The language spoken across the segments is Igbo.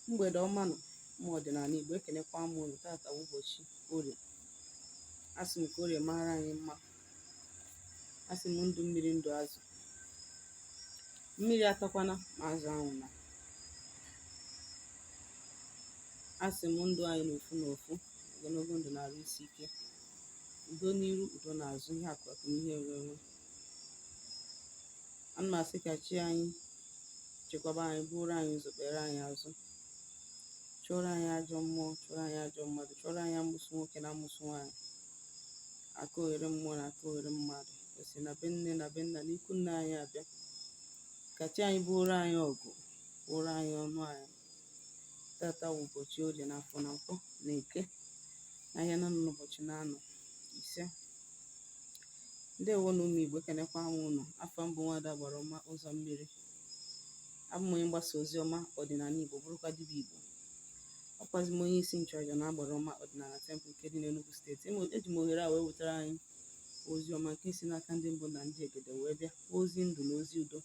Mgbede ọma nụ, ụmụ ọdịnala Igbo, ekenekwa m unu. Tata bụ ụbọchị Orie. Asị m ka Orie mara anyị mma. Asị m ndụ mmiri, ndụ azụ. Mmiri atakwana ma azụ anwụna. Asị m ndụ anyị n'ofu n'ofu, ogologo ndụ na arụ isi ike, udo n'iru, udo n'azụ, ihe akụ akụ na ihe enwe enwe. Ana m asị ka chi anyị chekwaba anyị, buru anyị ụzọ, kpere anyị azụ, chụọrọ anyị ajọ mmụọ, chụọrọ anyị ajọ mmadụ, chụọrọ anyị amụsụ nwoke na amụsụ nwaanyị, aka oghere mmụọ na aka oghere mmadụ, o si na be nne na be nna na ikwu nne anyị abịa. Ka chi anyị buoro anyị ọgụ, buoro anyị ọnụ anyị. Tata wụ ụbọchị Orie na Afọ na Nkwọ na Eke, n'ahịa na-anọ n'ụbọchị na-anọ ise. Ndewo na ụmụ Igbo, ekenekwa m unu. Afa m bụ Nwaada Agbara Ọma Ụzọ Mmiri. Abụ m onye mgbasa ozi ọma ọdịnala Igbo, bụrụkwa dibịa Igbo. Abụkwazi m onye isi nchụaja na Agbara Ọma Ọdịnala Temple nke dị n'Enugu Steeti. Eji m ohere a wee wetara anyị ozi ọma nke si n'aka ndị mbụ na ndị egede wee bịa, ozi ndụ na ozi udo.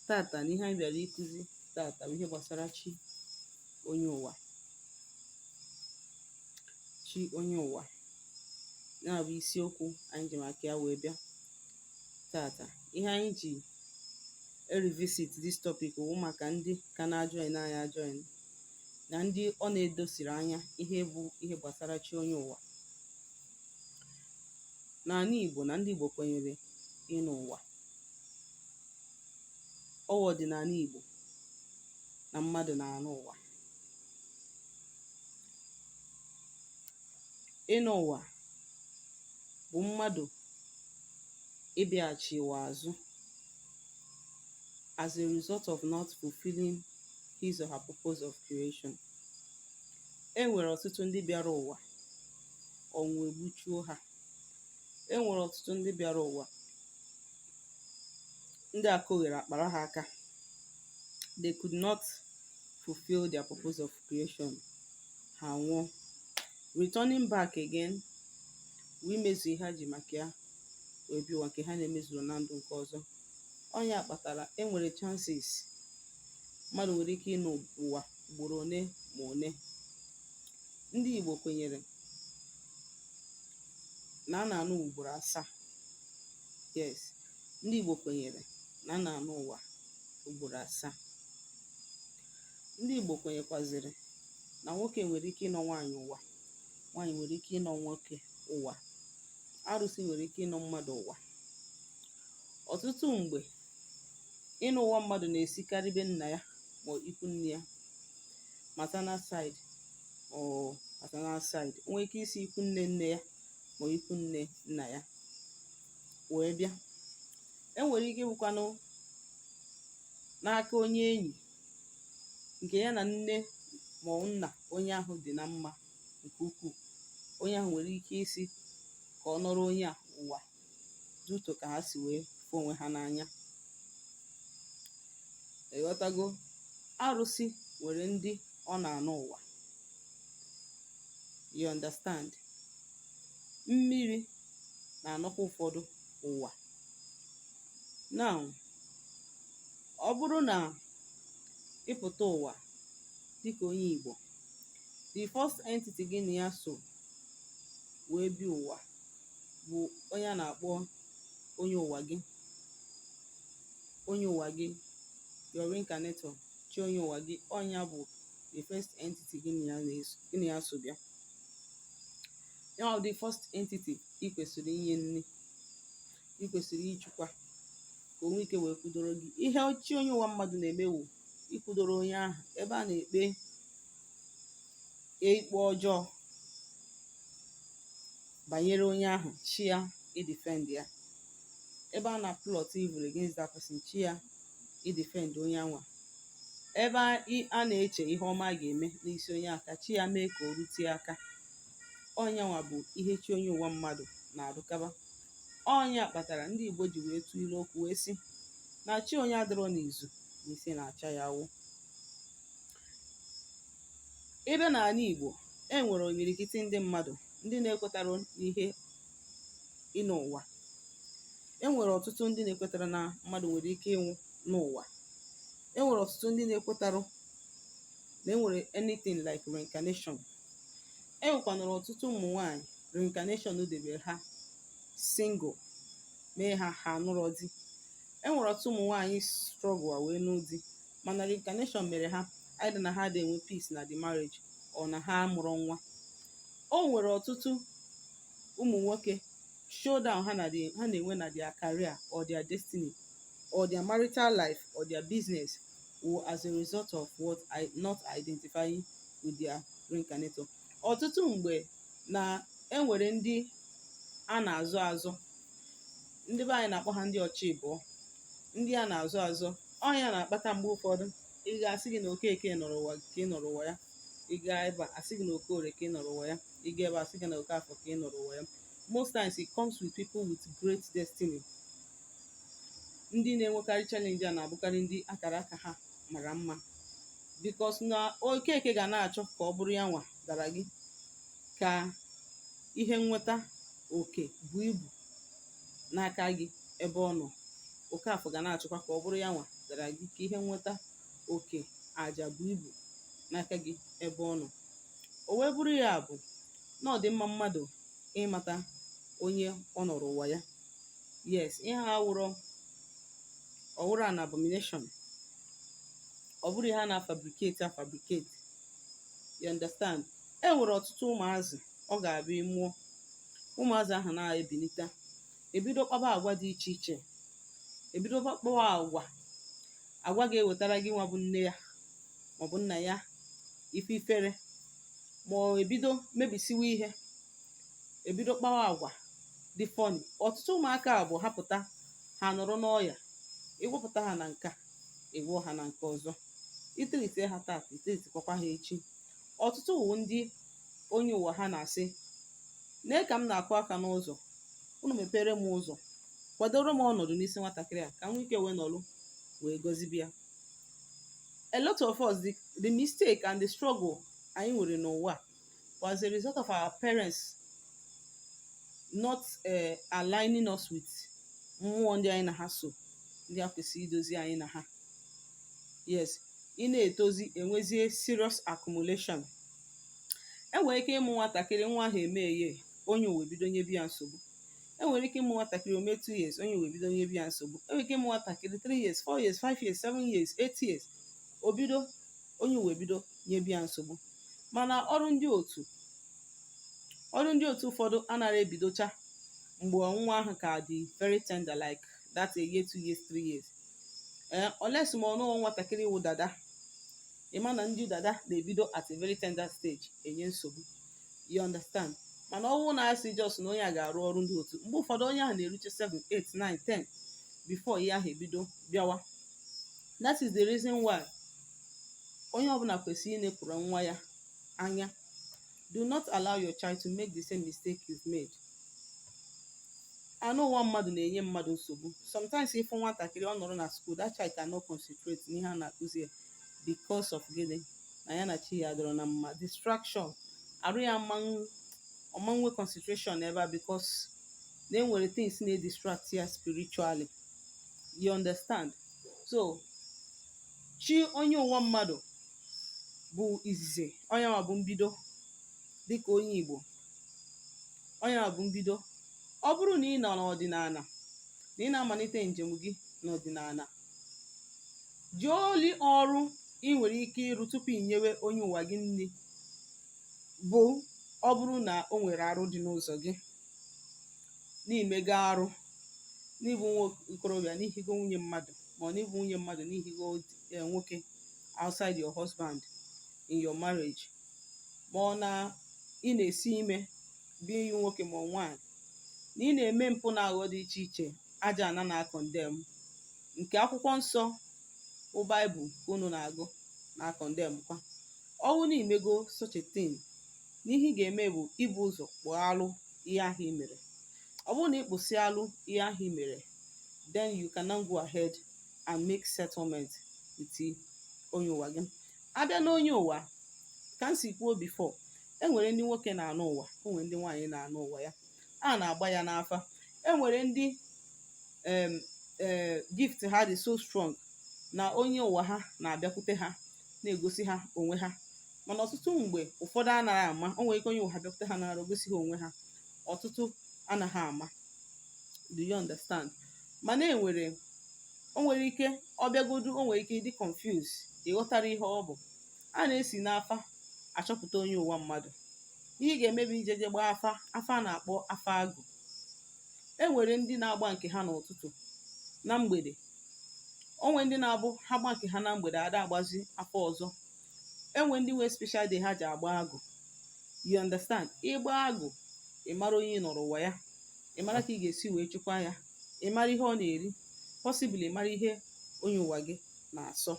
Tata na ihe anyị bịara ịkụzi tata bụ ihe gbasara chi onye ụwa. Chi onye ụwa ya bụ isiokwu anyị ji maka ya wee bịa tata. Ihe anyị ji revisit this topic wụ maka ndị ka na-ajoin anyị ajoin na ndị ọ na-edosiri anya ihe bụ ihe gbasara chi onye ụwa. N'ala Igbo, na ndị Igbo kwenyere ịnọ ụwa. Ọ wụ ọdịnala Igbo na mmadụ na-anọ ụwa. Ịnọ ụwa bụ mmadụ ịbịaghachi ụwa azụ as a result of not fulfilling his or her purpose of creation. E nwere ọtụtụ ndị bịara ụwa, ọnwụ egbuchuo ha. E nwere ọtụtụ ndị bịara ụwa, ndị akoghere akpara ha aka. They could not fulfill their purpose of creation, ha nwụọ. Returning back again wee imezu ihe ha ji maka ya wee bịa ụwa, nke ha na-emezuru na ndụ nke ọzọ. Ọ nya kpatara e nwere chances mmadụ nwere ike ịnọ ụwa ugboro one ma one. Ndị Igbo kwenyere na a na-anọ ugboro asaa. Yes, ndị Igbo kwenyere na a na-anọ ụwa ugboro asaa. Ndị Igbo kwenyekwaziri na nwoke nwere ike ịnọ nwaanyị ụwa, nwaanyị nwere ike ịnọ nwoke ụwa, arụsị nwere ike ịnọ mmadụ ụwa. Ọtụtụ mgbe, ịnọ ụwa mmadụ na-esikarị be nna ya ma ikwu nne ya, maternal side or paternal side. O nwere ike isi ikwu nne nne ya ma ikwu nne nna ya wee bịa. E nwere ike ịbụkwanụ n'aka onye enyi nke ya na nne ma ọ nna onye ahụ dị na mma nke ukwuu. Onye ahụ nwere ike isi ka ọ nọrọ onye a ụwa due to ka ha si wee fụ onwe ha n'anya. Ịghọtago? Arụsị nwere ndị ọ na-anọ ụwa. You understand? Mmiri na-anọkwa ụfọdụ ụwa. Now, ọ bụrụ na ị pụta ụwa dịka onye Igbo, the first entity gị na ya so wee bịa ụwa bụ onye a na-akpọ onye ụwa gị. Onye ụwa gị, your reincarnator, chi onye ụwa gị, ọ nya bụ the first entity gị na ya so bịa. Ya bụ the first entity ị kwesịrị inye nri, ị kwesịrị ịchụkwa ka o nwee ike wee kwudoro gị. Ihe chi onye ụwa mmadụ na-eme wụ ikwudoro onye ahụ ebe a na-ekpe ikpe ọjọọ banyere onye ahụ, chi ya idefend ya. Ebe a na-plot evil against that person, chi ya idefend onye anwa. Ebe a na-eche ihe ọma a ga-eme n'isi onye ahụ, ka chi ya mee ka o rute aka. Ọ nyanwa bụ ihe chi onye ụwa mmadụ na-arụkaba. Ọ nya kpatara ndị Igbo ji wee tụọ ilu okwu wee sị na chi onye adịrọ n'izu na isi na-acha ya awụ. Ị bịa n'ala Igbo, e nwere imirikiti ndị mmadụ ndị na-ekwetara n'ihe ịnọ ụwa. E nwere ọtụtụ ndị na-ekwetara na mmadụ nwere ike ịnwụ n'ụwa. E nwere ọtụtụ ndị na-ekwetarụ na enwere anything like reincarnation. E nwekwanụrụ ọtụtụ ụmụ nwanyị reincarnation debere ha single, mee ha ha anụrọ di. E nwere ọtụtụ ụmụ nwanyị struggle a wee nụ di, mana reincarnation mere ha either na ha adịghị enwe peace na the marriage or na ha amụrụ nwa. O nwere ọtụtụ ụmụ nwoke showdown ha na-enwe na their career or their destiny or their marital life or their business wụ as a result of what I not identifying with their reincarnator. Ọtụtụ mgbe na enwere ndị a na-azọ azọ, ndị be anyị na-akpọ ha ndị ọchị ịbụọ, ndị a na-azọ azọ. Ọnya na-akpata mgbe ụfọdụ ị ga-asị gị na Okeke nọrọ ụwa ka ị nọrọ ụwa ya, ị gaa ebe a, asị gị na Okorie ka ị nọrọ ụwa ya, ị gaa ebe a, asị gị na Okafọ ka ị nọrọ ụwa ya. Most times it comes with people with great destiny. Ndị na-enwekarị challenge a na-abụkarị ndị akara aka ha mara mma, because na Okeke ga na-achọ ka ọ bụrụ ya nwa dara gị ka ihe nweta oke bụ ibu n'aka gị ebe ọ nọ. Okafọ ga na-achọkwa ka ọ bụrụ ya nwa dara gị ka ihe nweta oke aja bụ ibu n'aka gị ebe ọ nọ. O wee bụrụ ya bụ na ọ dị mma mmadụ ịmata onye ọ nọrọ ụwa ya. Yes, ihe a wụrọ ọwụrụ an abomination, ọ bụrụ ihe a na-fabricate a fabricate, you understand? E nwere ọtụtụ ụmụazị ọ ga-abịa ịmụọ ụmụazị ahụ na-ebilite, ebido kpaba agwa dị iche iche, ebido kpawa agwa ga-ewetara gị nwa bụ nne ya maọbụ nna ya ife ifere, ma ọ ebido mebisiwa ihe, ebido kpawa agwa dị funny. Ọtụtụ ụmụaka a bụ ha pụta, ha nọrọ n'ọya, ịgwọpụta ha na nka, ịgwọ ha na nke ọzọ, itiritie ha tata, itiritikwakwa ha echi. Ọtụtụ wụ ndị onye ụwa ha na-asị, "Nee ka m na-akụ aka n'ụzọ, unu mepere m ụzọ, kwadoro m ọnọdụ n'isi nwatakịrị a ka m nwee ike wee nọrụ wee gọzibịa." A lot of us, the mistake and the struggle anyị nwere n'ụwa was a result of our parents not aligning us with mmụọ ndị anyị na ha so, ndị a kwesịrị idozi anyị na ha. Yes, ị na-etozi, enwezie serious accumulation. Enwere ike ịmụ nwatakịrị, nwa ahụ eme eye, onye ụwa ebido nyebi ya nsogbu. Enwere ike ịmụ nwatakịrị, ome 2 years, onye ụwa ebido nyebi ya nsogbu. Enwere ike ịmụ nwatakịrị 3 years, 4 years, 5 years, 7 years, 8 years, obido onye ụwa ebido nyebi ya nsogbu. Mana ọrụ ndị otu ụfọdụ anaghị ebidocha mgbe nwa ahụ ka dị very tender, like that a year, 2 years, 3 years, ee, unless ma ọ nụọ nwatakịrị wụ dada. Ịma na ndị dada na-ebido at a very tender stage enye nsogbu, you understand? Mana ọ bụrụ na asị just na onye a ga-arụ ọrụ ndị otu, mgbe ụfọdụ onye ahụ na-eruche 7, 8, 9, 10 before ihe ahụ ebido bịawa. That is the reason why onye ọbụla kwesịrị ịnepụrụ nwa ya anya. Do not allow your child to make the same mistake you've made. Anụ ụwa mmadụ na-enye mmadụ nsogbu. Sometimes ịfụ nwatakịrị, ọ nọrọ na school, that child cannot concentrate n'ihe a na-akụzi ya because of gịnị? Na ya na chi ya dọrọ na mma, distraction arụ ya, ọma nwe concentration ebe a because na enwere things na-distract ya spiritually, you understand? So chi onye ụwa mmadụ bụ izizi, onye nwa bụ mbido. Dịka onye Igbo, onye nwa bụ mbido. Ọ bụrụ na ị nọ n'ọdịnala, na ị na-amalite njem gị n'ọdịnala, jụọ oli ọrụ ị nwere ike ịrụ tupu ị nyewe onye ụwa gị nri bụ ọ bụrụ na o nwere arụ dị n'ụzọ gị, n'imego arụ, n'ịbụ nwa okorobịa n'ihigo nwunye mmadụ, ma ọ n'ịbụ nwunye mmadụ n'ihigo nwoke outside your husband in your marriage, ma ọ na ị na-esi ime bụ iyi nwoke ma ọ nwaanyị, na ị na-eme mpụ na aghụghọ dị iche iche, aja ana na-acondemn, nke akwụkwọ nsọ bụ Baịbụl ka unu na-agụ na-acondemn kwa. Ọwụ na imego such a thing, n'ihe ị ga-eme bụ ibu ụzọ kpụọ alụ ihe ahụ ị mere. Ọ bụrụ na ị kpụsị alụ ihe ahụ ị mere, then you can now go ahead and make settlement with onye ụwa gị. Abịa na onye ụwa, ka m si kwuo before, e nwere ndị nwoke na-anụ ụwa, o nwere ndị nwaanyị na-anụ ụwa ya, a na-agba ya n'afa. E nwere ndị gift ha dị so strong. Na onye ụwa ha na-abịakwute ha, na-egosi ha onwe ha. Mana ọtụtụ mgbe, ụfọdụ anaghị ama. O nwere ike onye ụwa ha bịakwute ha na nrọ, gosi ha onwe ha, ọtụtụ anaghị ama. Do you understand? Mana enwere, o nwere ike ọ bịagodu, o nwere ike ịdị confuse, ịghọtara ihe ọ bụ. A na-esi n'afa achọpụta onye ụwa mmadụ. Ihe ị ga-eme bụ ijeje gbaa afa, afa a na-akpọ afa agụ. E nwere ndị na-agba nke ha n'ụtụtụ, na mgbede. O nwere ndị na-abụ ha gba nke ha na mgbede, ada agbazi afa ọzọ. Enwe ndị nwee special day ha ji agba agụ. You understand? Ịgba agụ, ị mara onye ị nọrọ ụwa ya, ị mara ka ị ga-esi wee chụkwa ya, ị mara ihe ọ na-eri, possibly ị mara ihe onye ụwa gị na-asọ,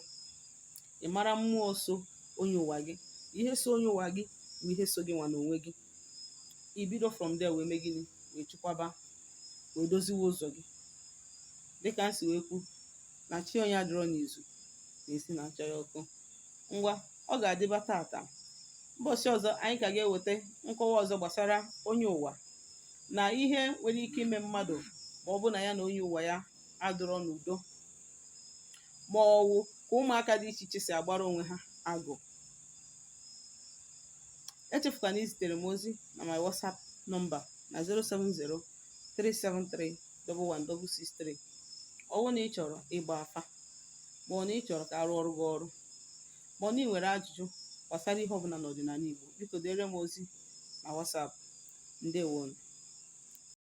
ị mara mmụọ so onye ụwa gị. Ihe so onye ụwa gị bụ ihe so gị nwa n'onwe gị. Ibido from there wee mee gịnị? Wee chụkwaba, wee doziwe ụzọ gị. Dịka m si wee kwu, na chi onye adịrọ n'izu na-esi na achọ ya ọkụ. Ngwa, ọ ga-adịba tata. Mbọchị ọzọ, anyị ka ga-eweta nkọwa ọzọ gbasara onye ụwa na ihe nwere ike ime mmadụ ma ọ bụ na ya na onye ụwa ya adịrọ n'udo, ma ọ wụ ka ụmụaka dị iche iche si agbara onwe ha agụ. Echefukwana izitere m ozi na my WhatsApp number na 070 373 11663. Ọ bụrụ na ị chọrọ ịgba afa, ma ọ na ị chọrọ ka arụ ọrụ gị ọrụ, ma ọ na ị nwere ajụjụ gbasara ihe ọbụla n'ọdịnala Igbo, biko dere m ozi na WhatsApp. Ndewonu.